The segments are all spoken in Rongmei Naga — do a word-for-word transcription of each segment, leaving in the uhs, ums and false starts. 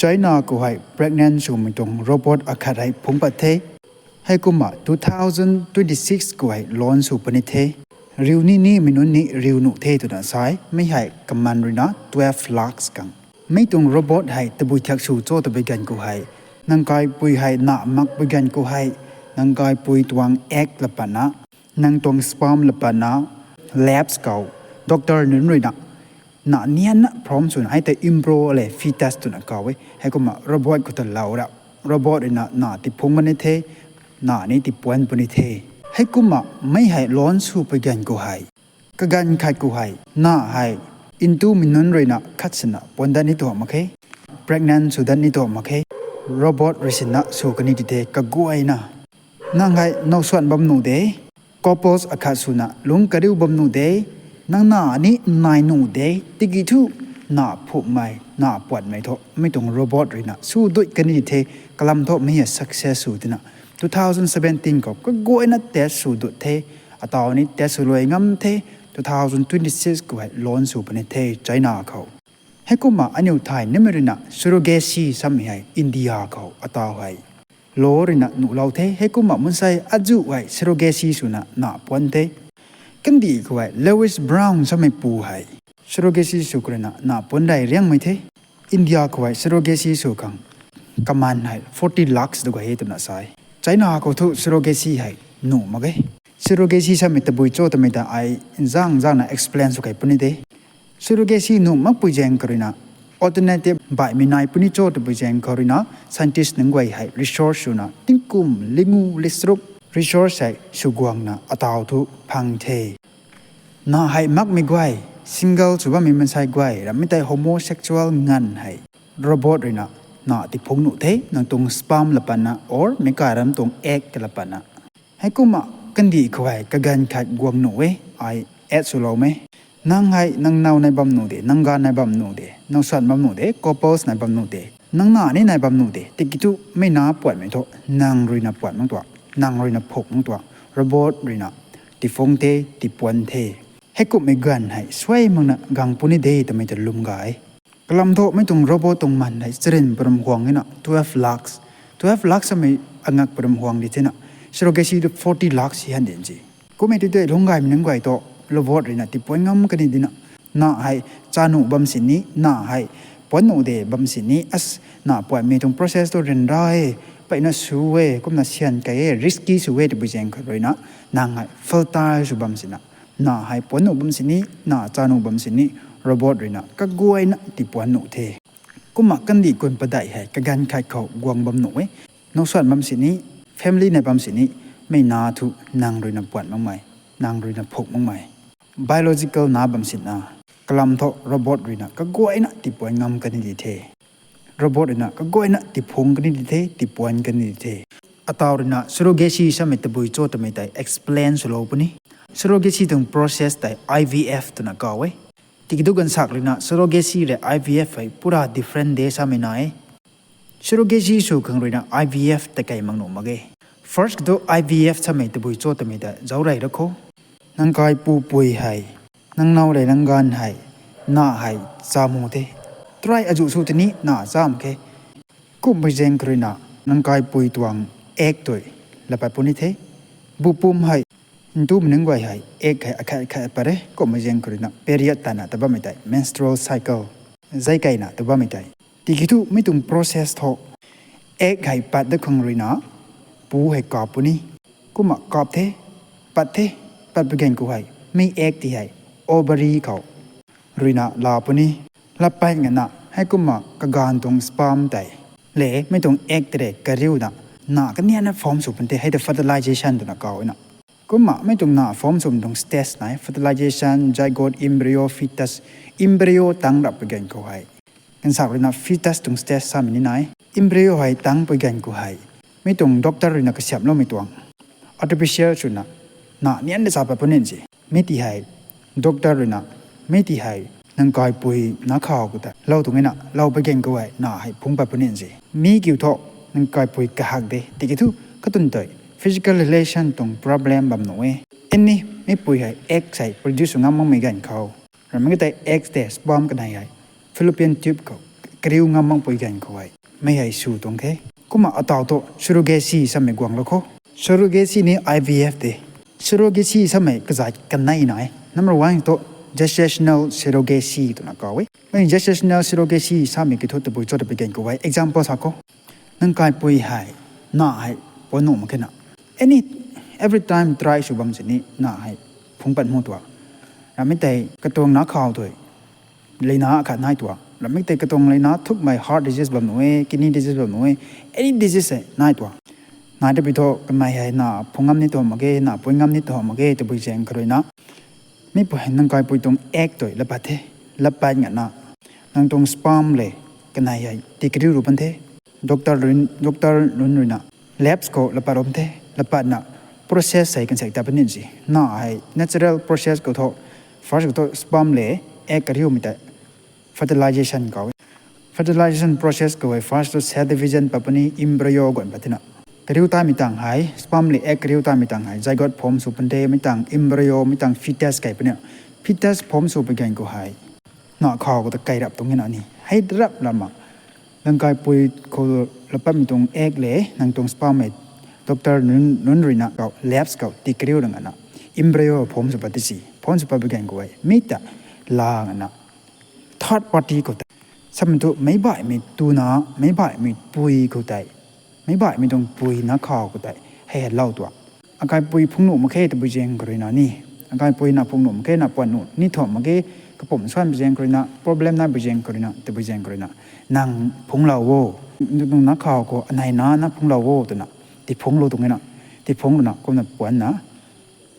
China khou hei pregnant swmei tuang robot akhat hei phungc pat the. Heikumna two thousand twenty-six khou hei launch sw puni the. Riu ni nimei nunc ni riu nuh the twna sa e. Mi hei kaman ruina twelve lakhs khang. Mi tuang robot hei tabui thiak sw cho tabui ganv khou hei, nang kaipui hei na makpui ganv khou hei, nang kaipui tuang egg la patna, nang tuang sperm la patna, labs khou, doctor nunc ruina na nianna form swna hei tei embryo le fetus twna kaw e. Heikumna robot khou ta lou ra, robot ruina na tiphungc puni the, na ni tipuan puni the. Heikumna mi hei launch sw pui ganv khou hei, kaganv khat khou hei na hei ntumei nunc ruina khat sina puan dat ni tuang mak khe, pregnant sw dat ni tuang mak khe, robot rui sina sw kani di the kaguayna. Nang hei nowsuan bam nuh de, couples akhat swna lungc kariu bam nuh de, nang na ni nai nuh de, tiki thu na phukmei, na puanmei thu mi tuang robot ruina sw dut kani di the. Kalam thu mi hei success sw tina, two thousand seventeen khou kaguayna test sw dut the, ataw ni test sw luai ngam the, two thousand twenty-six khou hei launch sw puni the China khou. Heikumna aniu thay nimei ruina surrogacy samei hei India khou ataw hei law ruina nuhlou the. Heikumna mansei azuh hei surrogacy swna na puan the. Kandih khou hei Lewis Brown samei pu hei surrogacy sw khou ruina na puan rey riangmei the. India khou hei surrogacy sw khang kaman hei forty lakhs du gay e twna sa e. China khou thu surrogacy hei nuh mak ge. Surrogacy samei tabui cho twmei ta ai nzang nzangna explain sw kei puni de. Surrogacy nuh makpui zaeng khou ruina alternative baihmei nai puni cho tabui zaeng khou ruina scientist nunc guay hei research swna tingkum lingu lisruk research hei sw guangna ataw thu phang the. Na hei makmei guay, single sw bammei mansei guay, rammei tei homosexual nganv hei robot ruina na tiphungc nuh the, nang tuang sperm la patna or meic kai ram tuang egg la patna. Heikumna kandih khou hei kaganv khat guang nuh e, ai add swloumei. Nang hei nang now nai bam nuh de, nang ganv nai bam nuh de, nowsuan bam nuh de, couples nai bam nuh de, nang na ni nai bam nuh de, tiki thu mei na puanmei thu nang ruina puan mak tuang, nang ruina phuk mak tuang, robot ruina tiphungc the, tipuan the. Heikumhmei ganv hei suai makna gang puni de twmei ta lwm gay. Kalam thu mei tuang robot tuang man hei charin param huang ina twelve lakhs, twelve lakhs samei angak param huang di thena, surrogacy tu forty lakhs si han din si. Kummei tu tei lungc gaymei nunc guay thu robot ruina tipuan ngam kani dina, na hei cha nuh bam sini, na hei puan nuh de bam sini, as na puanmei tuang process tu ryanra e, peyna sw e, kumna syan kei e, risky sw e tabui zaeng khou ruina, nang hei fertile sw bam sina, na hei puan nuh bam sini, na cha nuh bam sini, robot ruina kaguayna tipuan nuh the. Kumna kandih kun padeih hei kaganv khat khou guang bam nuh e. Nowsuan bam sini, family nai bam sini, mei na thu nang ruina puan makmei, nang ruina phuk makmei. Biological na bam sina, kalam thu robot ruina kaguayna tipuan ngam kani di the. Robot ruina kaguayna tiphungc kani di the, tipuan kani di the. Ataw ruina surrogacy samei tabui cho twmei tei explain swlou puni. Surrogacy tuang process tei I V F twna kaw e. Tiki thu ganvsak ruina surrogacy le I V F hei pura different de samei na e. Surrogacy sw khang ruina I V F ta kei mak nuh mak ge. First tu I V F samei tabui cho twmei ta zauc rey ra kho. Nang kaipupui hei nang now le nang ganv hei na hei cha mu the. Try azuh sw tini na cham khe. Kummei zaeng khou ruina nang kaipui tuang egg tui la pat puni the. Bupum hei ntumei nunc guay hei egg hei akhat khat pat e. Kummei zaeng khou ruina period tana ta bammei tei, menstrual cycle, zai keina ta bammei tei. Tiki thu mei tuang process thu egg hei pat da khang ruina pu hei kap puni. Kumna kap the, pat the, pat pui ganv khou hei mi egg ti hei ovary khou ruina la puni. La pat ngana heikumna kaganv tuang sperm tei le mei tuang egg tei kariuna, na kanianna form sw pun the, hei ta fertilization twna kaw na. Kumna mei tuang na form swmei tuang stage nai, fertilization, zygote, embryo, fetus. Embryo tang rap pui ganv khou hei, ganvsak ruina fetus tuang stage samei ni nai. Embryo hei tang pui ganv khou hei, mei tuang doctor ruina kasiamhloumei tuang artificial swna na nianna cha pat puni si. Mi ti hei doctor ruina, mi ti hei nang kaipui na khou khou ta lou tuang ina lou pui ganv khou hei na hei phungc pat puni si. Mi kiu thu nang kaipui kahak de, tiki thu katun tei physical relation tuang problem bam nuh e. Any, meipui hei egg hei produce sw ngam makmei ganv khou, rammei tei egg tei sperm kanei hei fallopian tube khou kariu ngam makpui ganv khou hei, mei hei sw tuang the. Kumna ataw thu surrogacy samei guang lou kho. Surrogacy ni I V F de. Surrogacy samei kazat kanei nai. Number one thu gestational surrogacy twna kaw e. Mei gestational surrogacy samei kiu thu tabui cho ta pui ganv khou hei example sa kho. Nang kaipui hei na hei puan nuh mak khe na, any, every time try sw bam sini na hei phungc pat mu tuang. Ramei tei katuang na khou tei leina khat nai tuang. Ramei tei katuang leina thukmei heart disease bam nuh e, kidney disease bam nuh e, any disease hei nai tuang. Nai tabui thu kamei hei na phungc ngam ni tuang mak ge, na puan ngam ni tuang mak ge tabui zaeng kharuina, mei pui hei nang kaipui tuang egg tei lapat the. Lapat ngana nang tuang sperm le kanei hei tikariu ru pan the. Doctor rui, doctor nunc ruina labs khou lapat ram the. Lapatna process hei kansak ta puni si. Na hei natural process khou thu, first khou thu sperm le egg kariumei tei fertilization kaw e. Fertilization process khou hei first thu cell division pat puni, embryo guan pat tina, kariu tamei tang hei sperm le egg kariu tamei tang hei zygote form sw pan the, mei tang embryo, mei tang fetus kai puni. Fetus form sw pui ganv khou hei na khou khou ta kai rap tuang na ni hei rap lama nang kaipui khou lapatmei tuang egg le nang tuang sperm hei doctor nunc, nunc ruina khou labs khou tikariu ra ngana embryo form sw pat ti si. Form sw pat pui ganv khou hei mei ta la ngana third party khou tei, samei thu meic baihmei tuna, meic baihmei pui khou tei, meic baihmei tuang pui na khou khou tei hei hei lou tuang. Akaipui phungc nuh mak khe tabui zaeng kharuina ni, akaipui na phungc nuh mak khe, na puan nuh ni thuam mak ge, kapumc suan pui zaeng kharuina, problem nai pui zaeng kharuina, tabui zaeng kharuina, nang phungclou o, nang na khou khou anei na na phungclou o twna tiphungc lou tuang na, tiphungc luna kumna puanna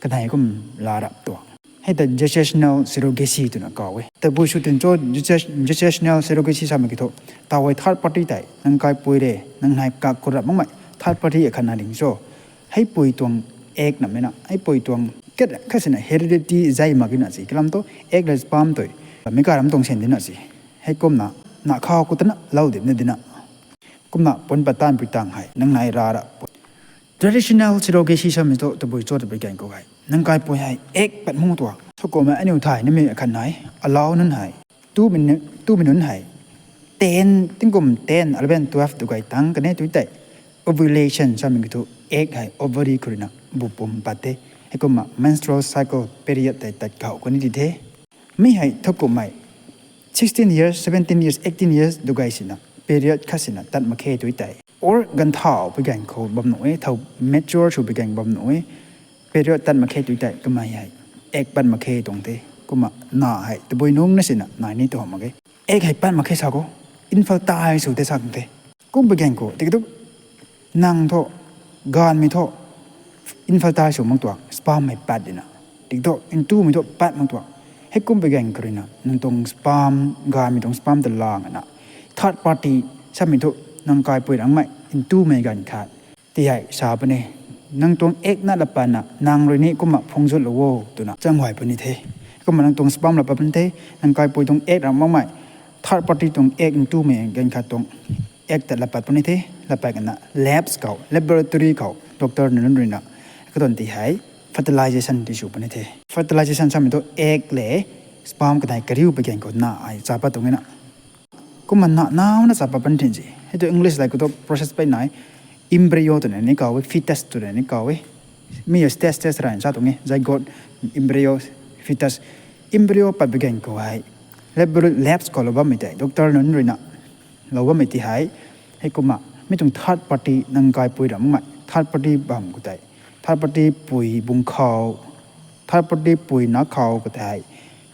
kanei kum la rap tuang. Hei ta gestational surrogacy twna kaw e. Tabui sw tin cho gestational surrogacy samei kiu thu, taw hei third party tei nang kaipui re, nang nei kak khou rap makmei third party akhat na ding cho. Hei pui tuang egg namei na, hei pui tuang kat khat sina heredity zay mak ge na si. Kalam thu egg le sperm tei meic ka ram tuang syan di na si. Heikumna na khou khou tana lou di na di na, kumna puan pat tanpui tang hei nang nei ra ra traditional surrogacy samei thu tabui cho tabui ganv khou hei nang kaipui hei egg pat mu tuang. Thowkumhmei aniu thay nimei akhat nai, allow nunc hei, tumei nunc hei ten, tingkum ten, eleven, twelve tu gay tang kan e tu tei ovulation samei kiu thu egg hei ovary khou ruina bu pum pat the. Heikumna menstrual cycle, period tei tat khou kan e di the. Mi hei thowkumhmei sixteen years, seventeen years, eighteen years tu gay sina period khat sina tat mak khe tu tei, or ganvthau pui ganv khou bam nuh e, thow mature sw pui ganv bam nuh e, period tat mak khe tu tei kamei hei egg pat mak khe tuang the. Kumna na hei tabui nungc na sina nai ni tu mak ge. Egg hei pat mak khe sa khou infertile sw the sa tuang the. Kum pui ganv khou tiki thu nang thu, gaanvmei thu infertile sw mak tuang, sperm hei pat dina. Tiki thu ntumei thu pat mak tuang. Heikum pui ganv kharuina nang tuang sperm, gaanvmei tuang sperm ta la ngana third party samei thu nang kaipui rangmei ntumei ganv khat ti hei sa puni, nang tuang egg na lapatna nang rui ni kumna phungc zutlou o twna chang huay puni the. Kumna nang tuang sperm lapat puni the, nang kaipui tuang egg rang makmei third party tuang egg ntumei ganv khat tuang egg ta lapat puni the. Lapat kana labs khou, laboratory khou doctor nunc ruina katuan ti hei fertilization ti sw puni the. Fertilization samei thu egg le sperm kanei kariu pui ganv khou na hei cha pat tuang na. Kumna na nauna cha pat pan tin si. Hei thu English lai khou thu process pey nai, embryo twna ni kaw e, fetus twna ni kaw e. Mi hei stage stage rana sa tuang e, zygote, embryo, fetus. Embryo pat pui ganv khou hei labs khou lou bammei tei, doctor nunc ruina lou bammei ti hei, heikumna mi tuang third party nang kaipui rangmei third party bam khou tei, third party pui bung khou, third party pui na khou khou tei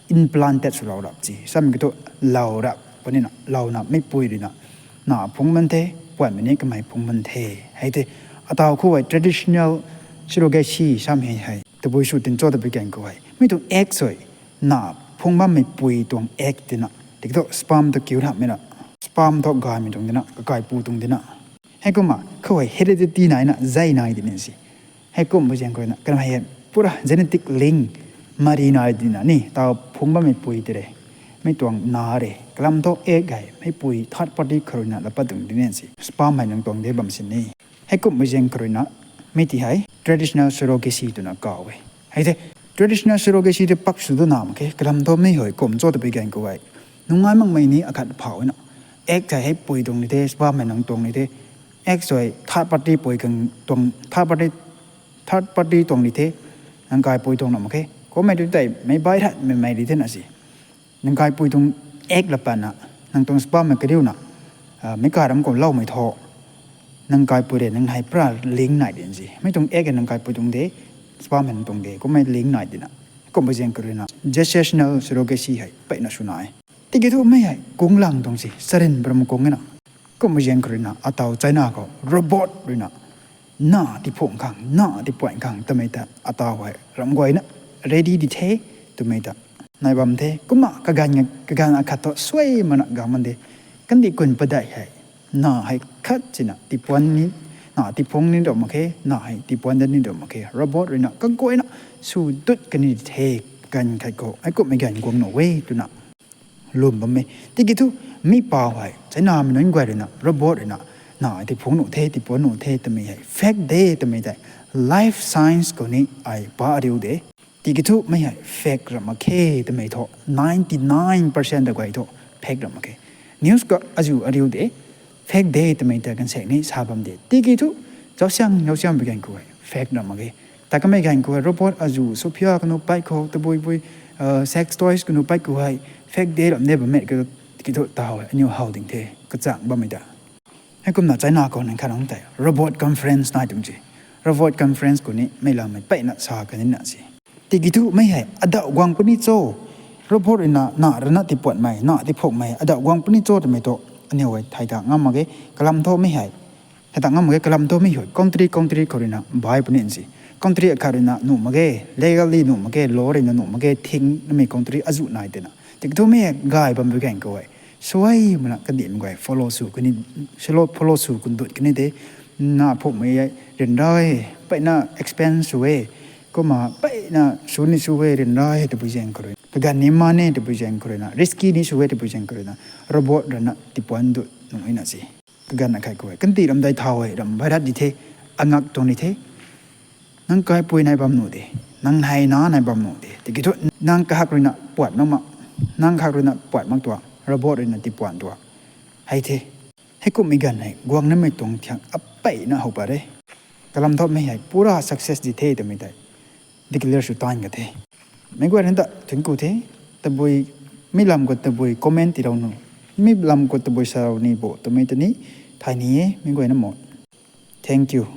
implanted swlou rap si. Samei kiu thu lou rap punina, louna meipui ruina na phungc man the, puanmei ni kamei phungc man the. Hei the, ataw khou hei traditional surrogacy samei hei tabui sw tin cho tabui ganv khou hei mi tuang egg sui, na phungc bammei pui tuang egg tina, tiki thu sperm ta kiu ramhmei na, sperm thu gaanvmei tuang dina, kakaipu tuang dina. Heikumna khou hei heredity naina zay nai dina si. Heikum pui zaeng kharuina kanmei hei pura genetic link mari nai dina ni, taw phungc bammei pui tei re, mi tuang na re, kalam thu egg hei meipui third party kharuina lapat tuang dina si. Sperm hei nang tuang de bam sini. Heikum pui zaeng kharuina mi ti hei traditional surrogacy twna kaw e. Hei the, traditional surrogacy tei pak sw dana mak khe, kalam thu mi hei kum cho tabui ganv khou hei nungai makmei ni akhat phau na, X hei hei pui tuang ni the, sperm hei nang tuang ni the. X hei third party pui kang tuang, third party, third party tuang ni the. Nang kaipui tuang na mak khe. Kummei tu tei meic bai tha, mei mei di the na si. Nang kaipui tuang egg la patna, nang tuang sperm mei kariuna, meic kai ram khou loumei thu, nang kaipui rui nang hei pura link nai di si. Mei tuang egg hei nang kaipui tuang de, sperm hei nang tuang de, kummei link nai di na. Kumhmei zaeng khou ruina gestational surrogacy hei peyna swna e. Tiki thu mei hei kunglang tuang si, sarin bram kung e na. Kumhmei zaeng khou ruina ataw China khou robot ruina na tiphung khang, na tipuan khang twmei ta ataw hei ram guayna ready di the twmei ta nai bam the. Kumna kaganv, kaganv akhat thu suai mana gang man de. Kandih kun padeih hei, na hei khat sina tipuan ni, na tiphung ni ram mak khe, na hei tipuan dat ni ram mak khe. Robot ruina kaguayna sw dut kani the, ganv khat khou. Heikumhmei ganv guang nuh e twna lwm bam e. Tiki thu mi pau hei Chinamei nunc guay ruina robot ruina na tiphung nuh the, tipuan nuh the twmei hei fake de twmei tei Life Science khou ni ai pa ariu de. Tiki thu mei hei fake ram mak khe twmei thu ninety nine percent ta guay thu fake ram mak khe. News khou azuh ariu de, fake de twmei ta kansaek ni sa bam de. Tiki thu zausiang, zausiang bi ganv khou hei fake ram mak khe. Ta kamei ganv khou hei robot azuh Sophia kanu pat khou, tabui bui sex toys kanu pat khou hei fake de ram de bammei ka, tiki thu taw hei aniu how ding the, kachang bammei ta. Heikumna China khou nang khat nunc tei robot conference nai tuang si. Robot conference khou ni meic lammei peyna sa kanina si. Tiki thu mei hei adauh guang puni cho, robot ruina na ruina tipuanmei, na tiphungmei adauh guang puni cho twmei thu aniu hei thay ta ngam mak ge. Kalam thu mei hei thay ta ngam mak ge. Kalam thu mei hei country, country khou ruina bai puni si. Country akhat ruina nuh mak ge, legally nuh mak ge, law ruina nuh mak ge, thing namei country azuh nai tena. Tiki thu mei hei gay bam bi ganv khou hei suai mana kandihmei guay follow sw kani, follow sw kun dut kani de. Na phungmei hei ryanra e, peyna expense sw e, kumna peyna sw ni sw e, ryanra e tabui zaeng khou rui, kaganv ni man e tabui zaeng khou ruina, risky ni sw e tabui zaeng khou ruina, robot ruina tipuan dut nuh e na si. Kaganv akhat khou hei kandih ram dei thau hei ram bairat di the, angak tuang ni the. Nang kaipui nai bam nuh de, nang hei na nai bam nuh de. Tiki thu nang kahak ruina puat mak ma, nang kahak ruina puat mak tua, robot ruina tipuan tua. Hei the. Heikumhmei ganv hei guang namei tuang thiang apeyna how pat re. Kalam thu mei hei pura success di the twmei tei declare sw tan ka the. Meic guayna ta thuanc ku the. Tabui, mi lam khou tabui comment tiilou nu, mi lam khou tabui sarou ni bo twmei ta ni thay ni e meic guayna mo. Thank you.